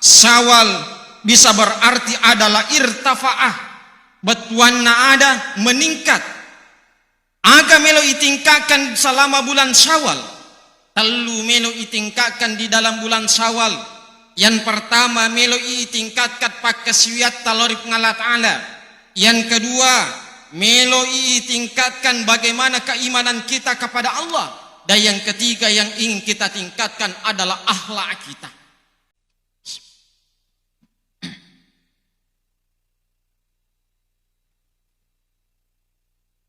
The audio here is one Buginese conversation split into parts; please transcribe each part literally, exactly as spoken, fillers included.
Syawal bisa berarti adalah irtafa'ah, bettuanna ada meningkat. Aga melo itingkatkan selama bulan Syawal? Tellu melo itingkatkan di dalam bulan Syawal. Yang pertama, melo itingkatkan pakkasiwiatta lao ri Puang Allah Ta'ala. Yang kedua, melo itingkatkan bagaimana keimanan kita kepada Allah. Dan yang ketiga yang ingin kita tingkatkan adalah akhlak kita.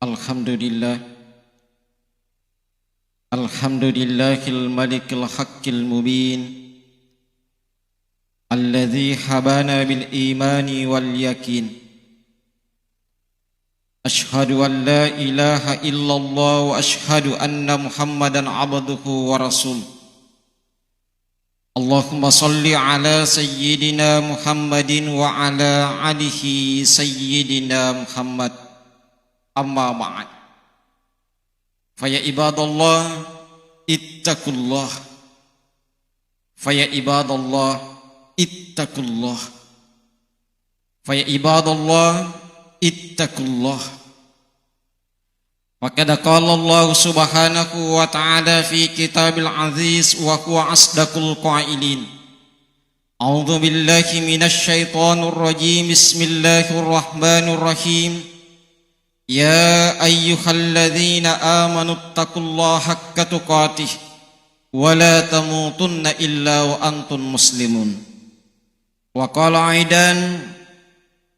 Alhamdulillah. Alhamdulillahil malikil haqqil mubin. Alladzi habana bil imani wal yakin. Asyhadu an la ilaha illallah wa asyhadu anna Muhammadan abduhu wa rasuluh. Allahumma salli ala sayyidina Muhammadin wa ala alihi sayyidina Muhammad. Amma ba'd. Fa ya ibadallah, ittaqullah. Fa ya ibadallah, ittaqullah. Fa ya ibadallah, ittaqullah. Wa qad qala Allah subhanahu wa ta'ala fi kitabil aziz wa huwa asdaqul qailin. A'udzu billahi minasy syaithanir rajim. Bismillahirrahmanirrahim. Ya ayyuhalladzina amanu taqullaha haqqa tuqatih wa la tamutunna illa wa antum muslimun. Wa qala aidan,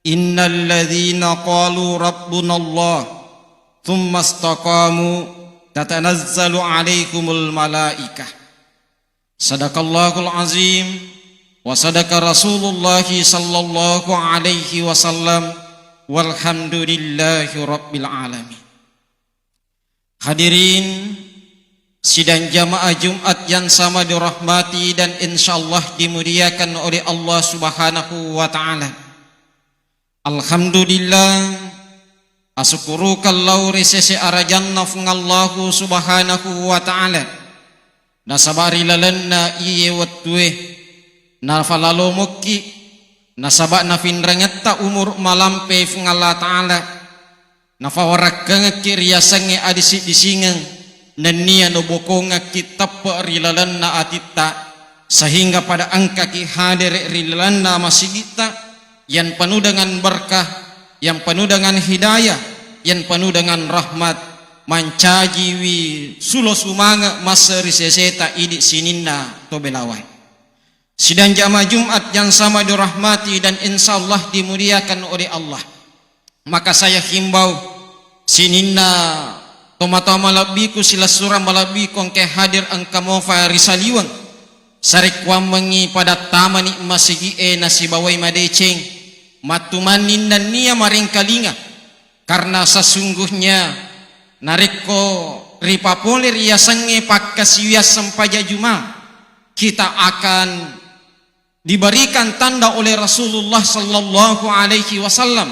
innal ladzina qalu rabbunallah tsumma istaqamu tatanazzalu alaihimul malaikah. Sadaqallahul azim wa sadaqa Rasulullah sallallahu alaihi wasallam, walhamdulillahi rabbil alamin. Hadirin sidang jamaah Jumat yang sama dirahmati dan insyaallah dimuliakan oleh Allah Subhanahu wa taala. Alhamdulillah, asukkurukan lao ri sese arajanna Fuang Allahu Subhanahu wa taala. Nasaba ri lalenna iye wettue nafalalomokki, nasaba nafinrengetta umuru malampe Fuang Allah Ta'ala, nafawarakkangekki riyasengnge adisi-disingeng nennia nobokongekki teppe ri lalenna atitta, sehingga pada engkaki hadere ri lalenna masigitta yang penuh dengan berkah, yang penuh dengan hidayah, yang penuh dengan rahmat, mancajiwi sulo sumange masse ri seseta idi sininna to belawae. Sidang jamaah Jumat yang sama dirahmati dan insyaallah dimuliakan oleh Allah. Maka saya himbau sininna tomatoa malebbiku, silessureng malebbiku engkae hadir engka mofa ri saliweng. Sarekkuammengngi pada tamani masigi'e nasibawai madeceng, mattumanni nennia maringkalinga, karena sesungguhnya narekko ripapole riyasengnge pakkasiwiang sempaja Juma, kita akan diberikan tanda oleh Rasulullah sallallahu alaihi wasallam,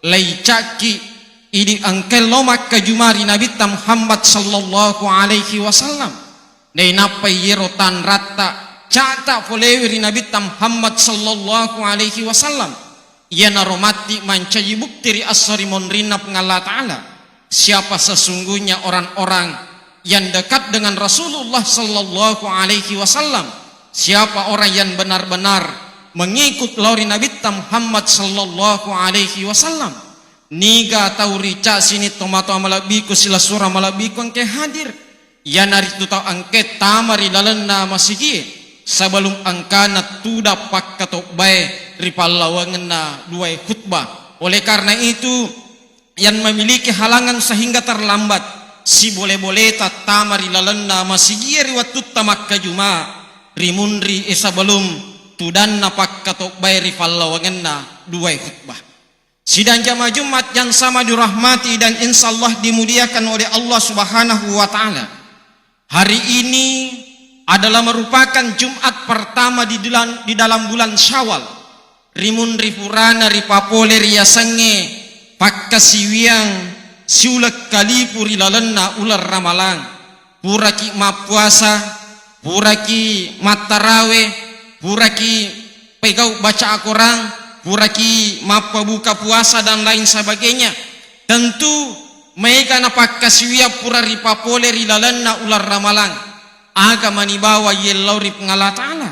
laicakki idi engkae lo makkajuma ri Nabitta Muhammad sallallahu alaihi wasallam. Nainappa iyero tanratta cata folewe ri Nabitta Muhammad sallallahu alaihi wasallam, iyanaro matti mancaji bukti ri esso ri monrinna Puang Allah Ta'ala. Siapa sesungguhnya orang-orang yang dekat dengan Rasulullah sallallahu alaihi wasallam, siapa orang yang benar-benar mengikut lao ri Nabitta Muhammad sallallahu alaihi wasallam. Niga tau ricasini tomatoa malebbiku, silessureng malebbiku engkae hadir. Iyanaritu tau engkae tama ri lalenna masigie sebelum engkana tudang pakkatobbae ri pallawangenna duae khutbah. Oleh karena itu, yang memiliki halangan sehingga terlambat, sibole-boleta tama ri lalenna masigie ri wettutta makkajuma, rimunri e sebelum tudanna pakkatobbae ri pallawangenna duae khutbah. Sidang jamaah Jumat yang sama dirahmati dan insyaallah dimuliakan oleh Allah Subhanahu wa taala. Hari ini adalah merupakan Jumat pertama di dalam, di dalam bulan Syawal. Rimunri purana ripapole riyasengnge pakkasiwiang siuleng kalipu ri lalenna uleng Ramalang. Puraki mappuasa, puraki mattarawe, puraki pegau baca Al-Quran, puraki mappabuka puasa dan lain sebagainya. Tentu maega napakkasiwiang pura ripapole ri lalenna uleng Ramalang. Aga mani bawa yellau ri Puang Allah Ta'ala.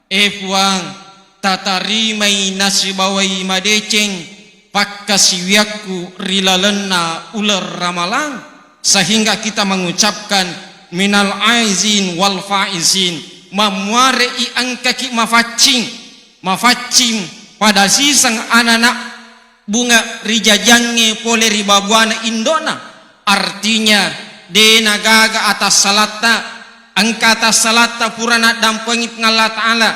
Eh Puang, tatarimai nasibawai madeceng pakkasiwiakku ri lalenna uleng Ramalang, sehingga kita mengucapkan minal aizin wal faizin, mammuare'i engkaki mafaccing, mafaccing pada siseng anana bunga rijajiangnge pole ri babuana indona. Artinya, de nagaga atassalatta, engka atassalatta pura naddampengi Puang Allah Ta'ala,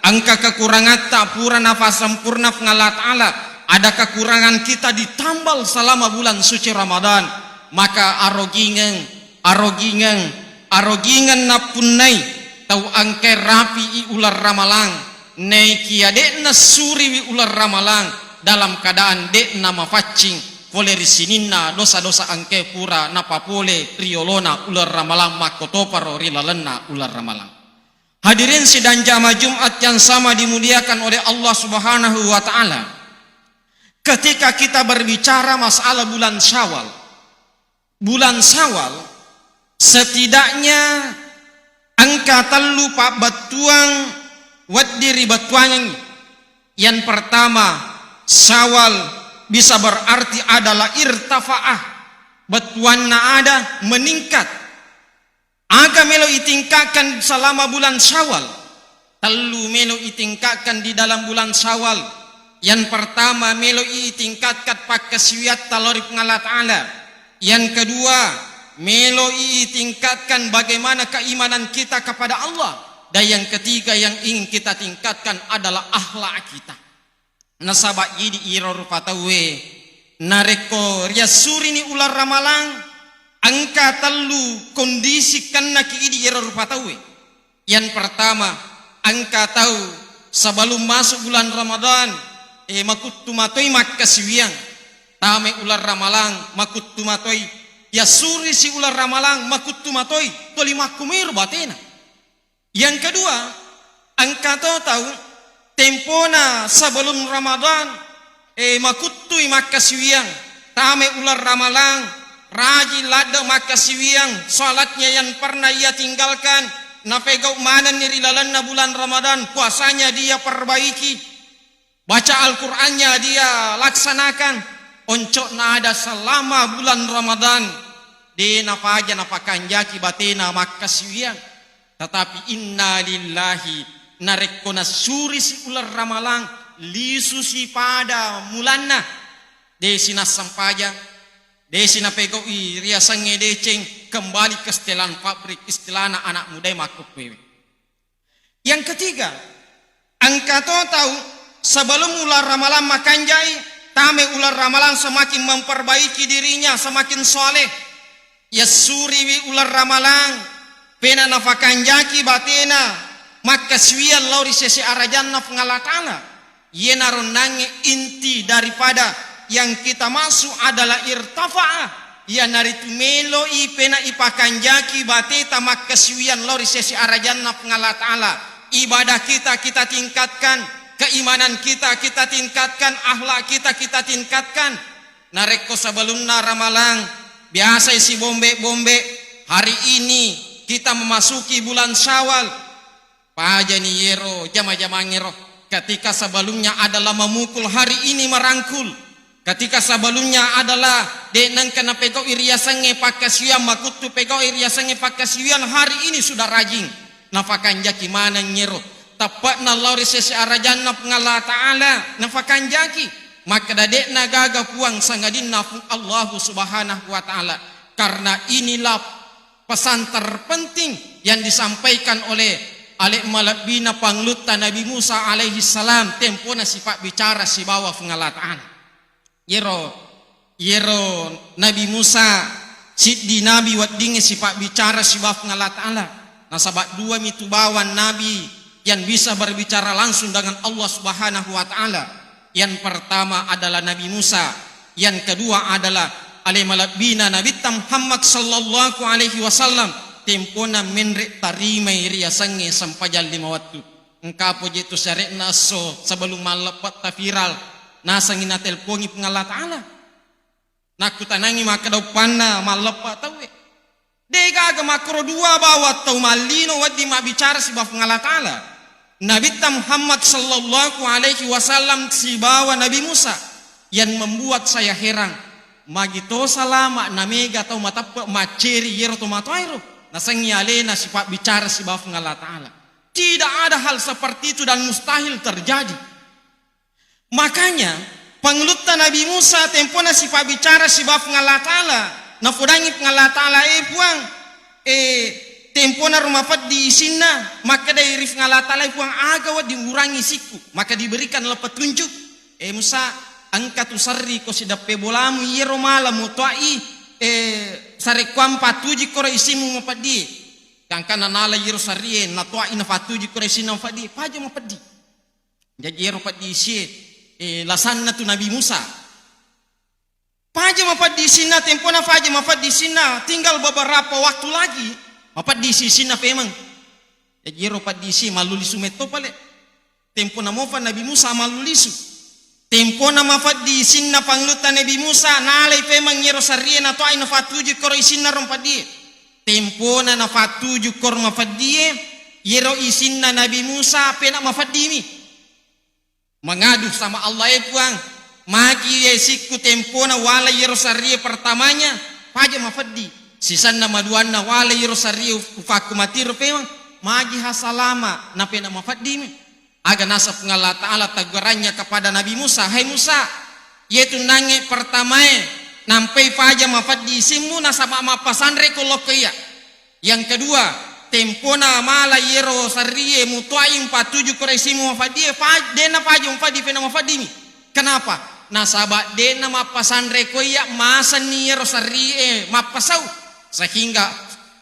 engka kekurangatta pura nafasampurna Puang Allah Ta'ala, ada kekurangan kita ditambal selama bulan suci Ramadan, maka arogingeng, arogingeng, arogingeng nappunnai tau engkae rapi'i uleng Ramalang, naikia de'na suriwi uleng Ramalang dalam keadaan de'na mafaccing pole ri sininna dosa-dosa engkae pura napapole ri yolona uleng Ramalang makkotoparo ri lalenna uleng Ramalang. Hadirin sidang jamaah Jumat yang sama dimuliakan oleh Allah Subhanahu wa Ta'ala, ketika kita berbicara masalah bulan Syawal, bulan Syawal, setidaknya engka tellu pabbattuang wedding ribettuangengngi. Yang pertama, Syawal bisa berarti adalah irtafa'ah, bettuanna ada meningkat. Aga melo itingkatkan selama bulan Syawal? Tellu melo itingkatkan di dalam bulan Syawal. Yang pertama, melo itingkatkan pakkasiwiatta lao ri Puang Allah Ta'ala. Yang kedua, melo itingkatkan bagaimana keimanan kita kepada Allah. Dan yang ketiga yang ingin kita tingkatkan adalah akhlak kita. Nasaba idi iro rupa tauwe, narekko riassurini uleng Ramalang, engka tellu kondisi kennaki idi iro rupa tauwe. Yang pertama, engka tau sebelum masuk bulan Ramadan, eh, makuttu matoi makkasiwiang. Tamai uleng Ramalang, makuttu matoi. Yassurisi uleng Ramalang, makuttu matoi. Toli makkumiro batena. Yang kedua, engka to tau tempona sebelum Ramadan, eh, makuttui makkasiwiang, tamai uleng Ramalang, rajin ladde makkasiwiang, salatnya yang pernah ia tinggalkan, napegau manenni ri lalenna bulan Ramadan, puasanya dia perbaiki, baca Al-Qur'annya dia laksanakan, oncokna ada selama bulan Ramadan, de napaja napakanjaki batena makkasiwiang. Tetapi inna lillahi, narekko nassurisi uleng Ramalang, lisusi pada mulanna, desi nassempajang, desi napegau'i riasengnge deceng, kembali ke setelan pabrik, istilahna anak mudae makkukkuewe. Yang ketiga, engka to tau sebelum uleng Ramalang makanjai, tamai uleng Ramalang semakin memperbaiki dirinya, semakin soleh. Yassuriwi uleng Ramalang, pena nafakanjaki batena makkasiwiang lao ri sese arajanna Puang Allah Ta'ala. Iyanaro nangnge inti daripada yang kita maksud adalah irtafa'a, iyanaritu melo'i pena ipakanjaki bateta makkasiwiang lao ri sese arajanna Puang Allah Ta'ala. Ibadah kita kita tingkatkan, keimanan kita kita tingkatkan, akhlak kita kita tingkatkan. Narekko sebelumna Ramalang, biasai sibombe-bombe, hari ini kita memasuki bulan Syawal. Pajani yero jama-jamangngero. Ketika sebelumnya adalah memukul, hari ini merangkul. Ketika sebelumnya adalah de nengka napegau'i riasengnge pakkasiwiang, makuttu pegau'i riasengnge pakkasiwiang, hari ini sudah rajin. Nafakanjaki maneng yero. Teppe'na lao ri sese arajanna Puang Allah Ta'ala, nafakanjaki. Makkeda de'na gaga puang sangadinna Puang Allahu Subhanahu wa Ta'ala. Karena inilah pesan terpenting yang disampaikan oleh ale malebbina panglutta Nabi Musa alaihi salam tempona sipabbicara sibawa Puang Allah Ta'ala. Yero, yero Nabi Musa siddi nabi weddingnge sipabbicara sibawa Puang Allah Ta'ala. Nasaba dua mitu bawang nabi yang bisa berbicara langsung dengan Allah Subhanahu wa Ta'ala. Yang pertama adalah Nabi Musa, yang kedua adalah ale malebbina Nabitta Muhammad sallallahu alaihi wasallam, tempona menre tarimai riasengnge sempajang lima wettu. Engka apa je tu syare'na esso sebelum malleppe' ta viral, nasengngi natelpongi Puang Allah Ta'ala. Nakkutanangi makkeda uppanna malleppe' tauwe. De' gaga makkoro dua bawang tau mallino wedding mabbicara sibawa Puang Allah Ta'ala. Nabitta Muhammad sallallahu alaihi wasallam sibawa Nabi Musa. Yang membuat saya heran, magi to salama' na mega tau mateppe' macceri yero tomatoaero, nasengngi alena sipabbicara sibawa Puang Allah Ta'ala. Tidak ada hal seperti itu dan mustahil terjadi. Makanya, pangulutta Nabi Musa tempona sipabbicara sibawa Puang Allah Ta'ala, napodangngi Puang Allah Ta'ala, "Eh Puang, eh, tempona ro mapeddi isinna, makkedai ri Puang Allah Ta'ala, 'Eh Puang, aga wedding urangi isikku?' Maka diberikanlah petunjuk, 'Eh Musa, engka tu serri ko sideppe bolamu, iyero mala mutoai, eh, sarekkuang pattuji koro isimmu mapeddie.' Gangkanna nala iyero serrie, natoai nafattuji koro isinna mapeddie, paja mapeddi." Jaji ero peddi isie, eh, lasanna tu Nabi Musa. Paja mapeddi isinna, tempona paja mapeddi isinna, tinggal beberapa waktu lagi, mapeddi isi isinna pemeng. Jaji ero peddi isie mallu lisu metto pale. Tempona mofa Nabi Musa mallu lisu. Tempona mapeddi isinna pangulutta Nabi Musa, nalai pemeng iyero serrie natoai nafattuju koro isinna ro mapeddie. Tempona nafattuju koro mapeddie, iyero isinna Nabi Musa pena mafeddimi. Mengadu sama Allah, "Eh Puang, magi isikku tempona wala iyero serrie pertamanya, paja mafeddi. Sisenna maduanna wala iyero serrie ufakku matiro pemeng, magi ha salama napena mafeddimi?" Aga naseng Puang Allah Ta'ala tegurannya kepada Nabi Musa, "Hai Musa, iyetu nangnge pertamae, nampai paja mafeddi isimmu nasaba mappasanre ko lokko iya. Yang kedua, tempona mala iyero serrie mutoai mpattuju koro isimmu mafeddie, pa-, de'na paja mafeddi, pena mafeddimi. Kenapa? Nasaba de'na mappasanre ko iya, masenni iyero serrie mappasau, sehingga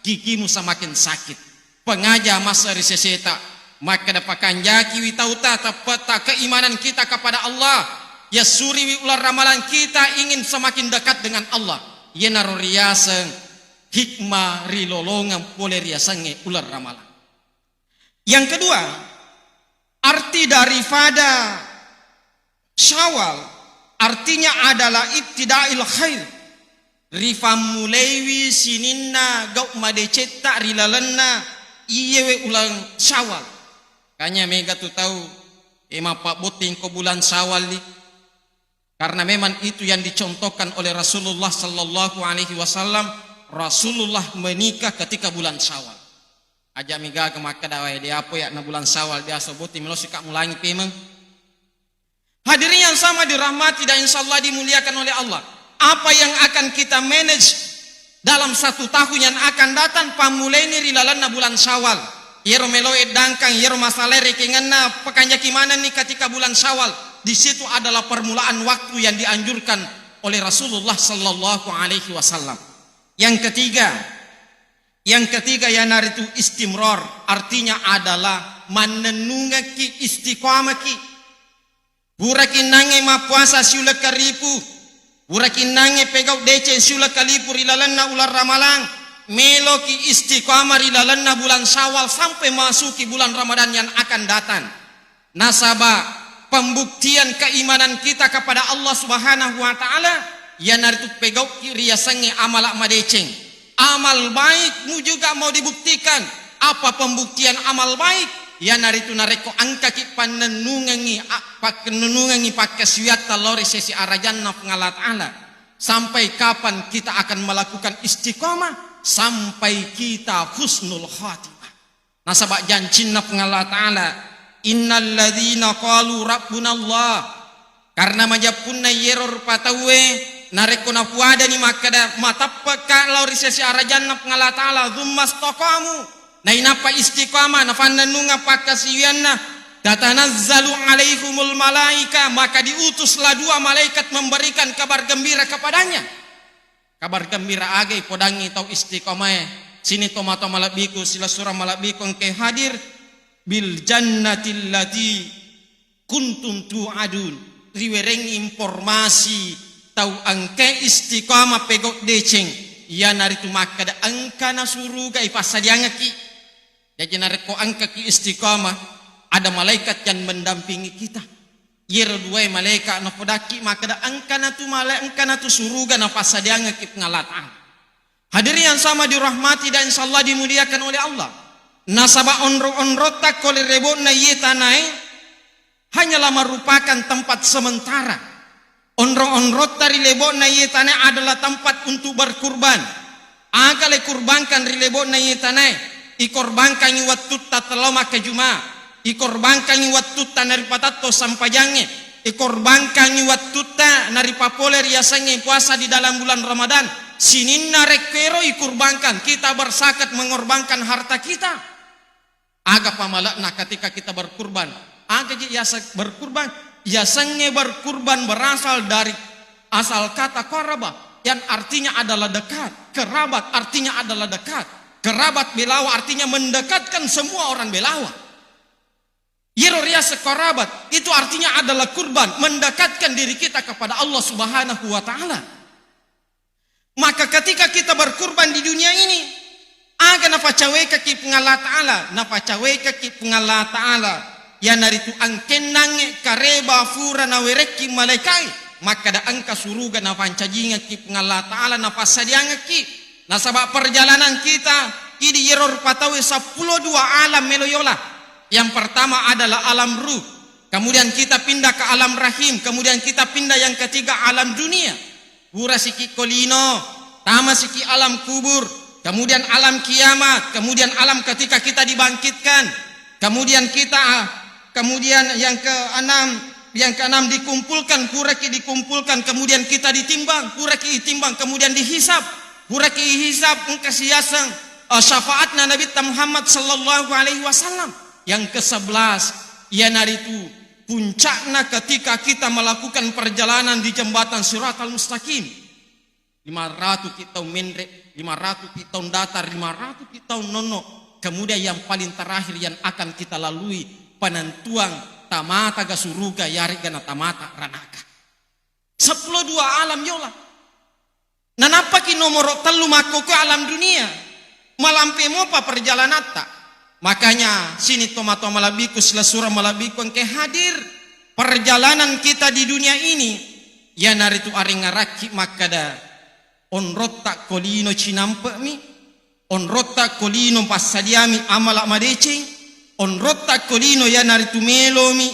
gigimu semakin sakit." Pengaja masa ri seseta, makkeda pakanjakiwi tauta, teppetta keimanan kita kepada Allah, yassuriwi uleng ramalang kita ingin semakin dekat dengan Allah. Iyanaro riaseng hikmah ri lolongeng pole riasengnge uleng ramalang. Yang kedua, arti daripada Syawal artinya adalah ibtidail khair. Rifammulaiwi sininna gau madecetta ri lalenna iyewe uleng Syawal. Kanya mega tu tau, eh, mappabbotting ko bulan Syawal di. Karena memang itu yang dicontohkan oleh Rasulullah sallallahu alaihi wasallam. Rasulullah menikah ketika bulan Syawal. Aja migaga makkeda, "Wae, de apa ya na bulan Syawal biasa botting melosi ka mulangi pemeng." Hadirin yang sama dirahmati dan insya Allah dimuliakan oleh Allah. Apa yang akan kita manage dalam satu tahun yang akan datang, pammulaini ri lalenna bulan Syawal. Iyero melo eddangkang, iyero masalah rekenganna, pakanjaki manenni ketika bulan Syawal. Di situ adalah permulaan waktu yang dianjurkan oleh Rasulullah sallallahu alaihi wasallam. Yang ketiga, yang ketiga yanaritu istimrar, artinya adalah mannennungekki, istiqamaki. Purakinnangnge mappuasa siuleng karipu, purakinnangnge pegau deceng siuleng kalipu ri lalenna uleng ramalang, meloki istiqamah ri lalenna bulan Syawal sampai masuki bulan Ramadan yang akan datang. Nasaba pembuktian keimanan kita kepada Allah Subhanahu wa Ta'ala, yanaritu pegauki riasengnge amala madeceng. Amal baikmu juga mau dibuktikan. Apa pembuktian amal baik? Yanaritu narekko engkaki pannennungengi, a-, pakkennungengi pakkasiwiatta lao ri sesi arajanna Puang Allah Ta'ala. Sampai kapan kita akan melakukan istiqamah? Sampai kita husnul khatimah. Nasaba jancinna Puang Allah Ta'ala, "Innalladzina qalu rabbunallah." Karena majeppunna iyero rupa tauwe, narekko napuadani makkeda, "Mateppe'ka lao ri sesi arajanna Puang Allah Ta'ala," "Tsummastaqamu," nainappa istiqamah, nafannennunga pakkasiwianna, "Tatanazzalu alaihumul malaika," maka diutuslah dua malaikat memberikan kabar gembira kepadanya. Kabar gembira aga ipodangngi tau istiqamae? Sining tomatoa malebbiku, silessureng malebbiku engkae hadir, "Bil jannati allati kuntum tu'adun." Riwerengngi informasi tau engkae istiqamah pegau deceng, iyanaritu makkeda engkana suruga ipassadiangekki. Jaji narekko engkaki istiqamah, Ada malaikat yang mendampingi kita. Iyaro duae malaika' napodakki makkeda, engkana tu mala-, engkana tu suruga napassadiangekki Puang Allah Ta'ala. Hadirin yang sama dirahmati dan insyaallah dimuliakan oleh Allah. Nasaba onro-onrotta ko ri lebo'na iye tanae hanyalah merupakan tempat sementara. Onro-onrotta ri lebo'na iye tanae adalah tempat untuk berkurban. Aga le kurbankan ri lebo'na iye tanae, ikorbankangngi wettutta tello makkajuma, ikorbankangngi wettutta naripatatto sampajangnge, ikorbankangngi wettutta naripapole riasengnge puasa di dalam bulan Ramadan. Sininna rekko ero ikurbankan, kita berzakat mengorbankan harta kita. Aga pamale'na ketika kita berkurban? Aga je yaseng berkurban? Yasengnge berkurban berasal dari asal kata qaraba, yang artinya adalah dekat. Kerabat artinya adalah dekat. Kerabat Belawa artinya mendekatkan semua orang Belawa. Yero riaseng kerabat, itu artinya adalah kurban, mendekatkan diri kita kepada Allah Subhanahu wa Ta'ala. Maka ketika kita berkurban di dunia ini, aga napacawekaki Puang Allah Ta'ala? Napacawekaki Puang Allah Ta'ala, iyanaritu angkennangnge kareba fura nawerekki malaikae, makkeda engka suruga napancajingekki Puang Allah Ta'ala, napassadiangekki. Nasaba perjalanan kita idi yero rupa tauwe seppulo dua alam melo yola. Yang pertama adalah alam ruh, kemudian kita pindah ke alam rahim, kemudian kita pindah yang ketiga alam dunia. Purasiki ko lino, tamasiki alam kubur, kemudian alam kiamat, kemudian alam ketika kita dibangkitkan, kemudian kita, kemudian yang keenam, yang keenam dikumpulkan, puraki dikumpulkan, kemudian kita ditimbang, puraki ditimbang, kemudian dihisab, puraki dihisab, engka siyaseng, eh, syafaatna Nabi Muhammad sallallahu alaihi wasallam. Yang kesebelas, iyanaritu puncakna ketika kita melakukan perjalanan di jembatan Siratal Mustaqim. Lima ratu ki taung menre, lima ratu ki taung datar, lima ratu ki taung nonno. Kemudian yang paling terakhir yang akan kita lalui, penentuan tamata ga suruga, yaregga natamata ranaka. Seppulo dua alam yola. Nanappaki nomoro tellu makkokkoe alam dunia. Malampe mopa perjalanatta. Makanya sini tomatoa malabbiku, silessureng malabbiku engke hadir. Perjalanan kita di dunia ini, iyanaritu arengngarakki makkada, onrotta ko lino cinampe'mi, onrotta ko lino passadiami amala madeceng, onrotta ko lino iyanaritu melomi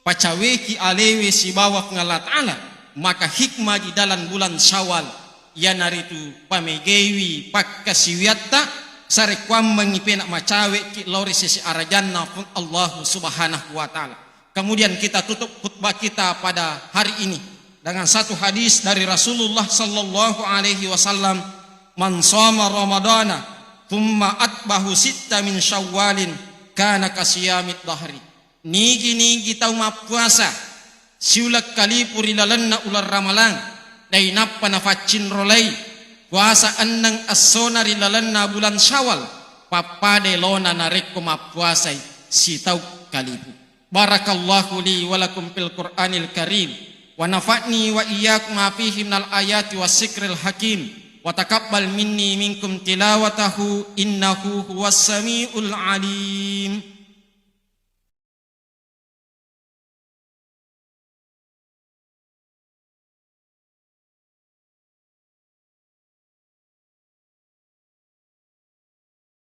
pacaweki alewe sibawa Puang Allah Ta'ala, maka hikmah di dalam bulan Syawal iyanaritu pamegaiwi pakkasiwiatta, sarekkuammengngi pena macaweki lao ri sese arajanna Puang Allahu Subhanahu wa Ta'ala. Kemudian kita tutup khutbah kita pada hari ini dengan satu hadis dari Rasulullah sallallahu alaihi wasallam, "Man shoma Ramadana tsumma atba'ahu sitta min Syawalin kana kasiyamid dahri." Nigi-nigi tau mappuasa siuleng kalipu ri lalenna uleng Ramalang, nainappa nafaccinrolai puasa enneng essona ri lalenna bulan Syawal, pappada elona narekko mappuasai sitau kalipu. Barakallahu li wa lakum fil Qur'anil Karim, wa nafa'ni wa iyyakum ma fihi minal ayati was zikril hakim, wa taqabbal minni minkum tilawatahu innahu huwas samiul alim.